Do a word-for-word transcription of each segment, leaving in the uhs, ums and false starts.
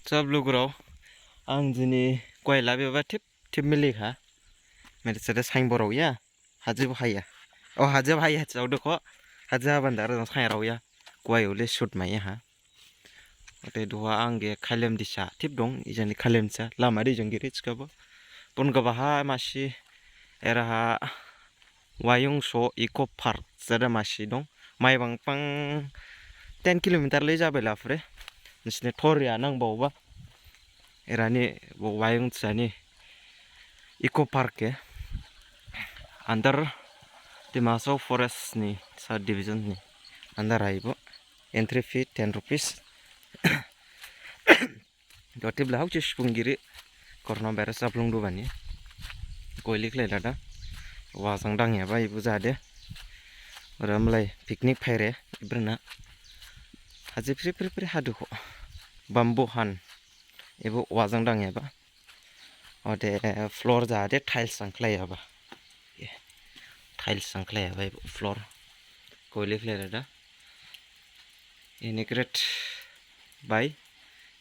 Sab lugurao, ang jini kuai labi ba thip thip milik ha. Mere sade saing borao ya. Haji bo haya. O haji bo haya, haji audo ko. Haji haban dara jang saing rao ya. Kuai ule shoot maiya ha. Ote duha ang ge Khailem disa thip dong, ijani Khailem sa, lama ri jang giri chikabo. Pon gaba ha masi era ha Wayung so Eco Park jada masi dong. Maibang pang ten kilometer le jabe lafre. Nisine thor ya nang baoba. Erani bo Wayung sani Eco Park ke under Dima Hasao Forest ni sub division ni under aibo. Entry fee ten rupees. Dotip lahok je sipung giri. Korno beres saplung du bani. Koilik lai dada. Wajang dang ya ba ibu jade. Ora mlai picnic phaire ibrna. Haji pri pri pri hadu ko. Bamboo han. Ibu wajang dang ya ba. Ode floor jade tiles sang khlai ya ba. Tiles sang khlai ya ba ibu floor. Koilik lai dada. Ini great bai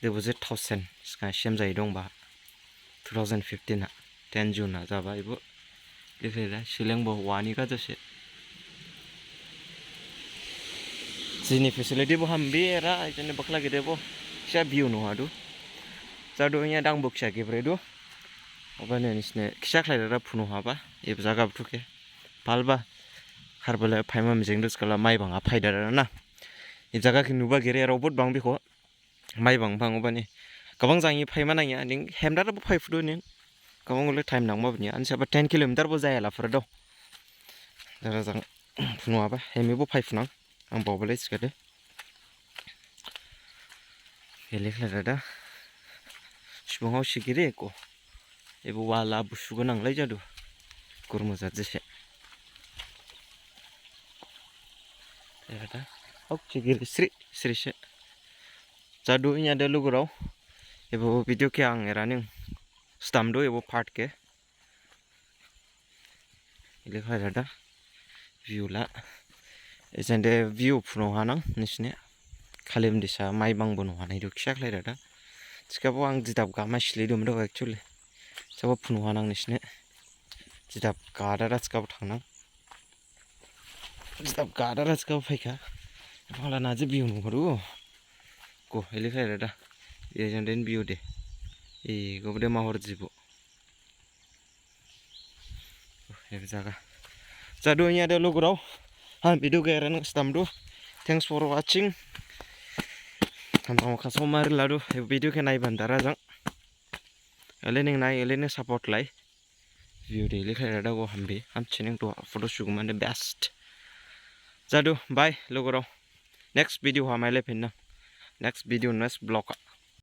deposit thousand ska sem jai dong ba. Two thousand fifteen ha ten June ha jaba ibu. Likhe da sileng bo wani ka jose. Jini facility bo hambi era jini bakla gede bo. Sa view no hadu. Jadu nya dang boksa gebre du. Obane nisne kisa khlai dara phunu haba. Ib jaga buthu ke. Palba. Harbala phaima mijeng dus kala Maibang ha phai dara na. Ib jaga ke nuba gere robot bang bikho. Maibang bang obani. Gabang jangni phaima nangya ning hemdara bo phai phudu ning. Gabang ule time nangma bani. Ansi aba ten kilometer bo jaya la phura do. Dara jang phunu aba hemi bo phai phunang. Ang baobalai sikade. Elek la dada. Sibong hao sigire ko. Ebo wala busu gonang lai jadu. Kurmo jat jese. Dada. Hok sigire sri sri se. Jadu inya de lugurao. Ebo video ke ang eraning. Stam do ebo part ke. Ilekha dada view la. Ejande view phunu hanang nisine. Khailem disa Maibang bo nu hanai du kisa khlai dada. Sikabo ang jidap ga ma sile dum do actually. Sabo phunu hanang nisine. Jidap ga dada sikabo thangnang. Jidap ga dada sikabo phaikha. Bangla naji view nu haru. Ko ilekha dada. Ejande view de. E go de mahor jibo. Ebo jaga. Jadu inya de lugurao. Han video ke eran stam du. Thanks for watching. Hamtang khaso mari ladu. Ebo video ke nai bandara jang. Elening nai elening support lai. View de ilekha dada go hambi. Hamsining du photo sugumane best. Jadu bye lugurao. Next video ha maile phinna. Next video next vlog.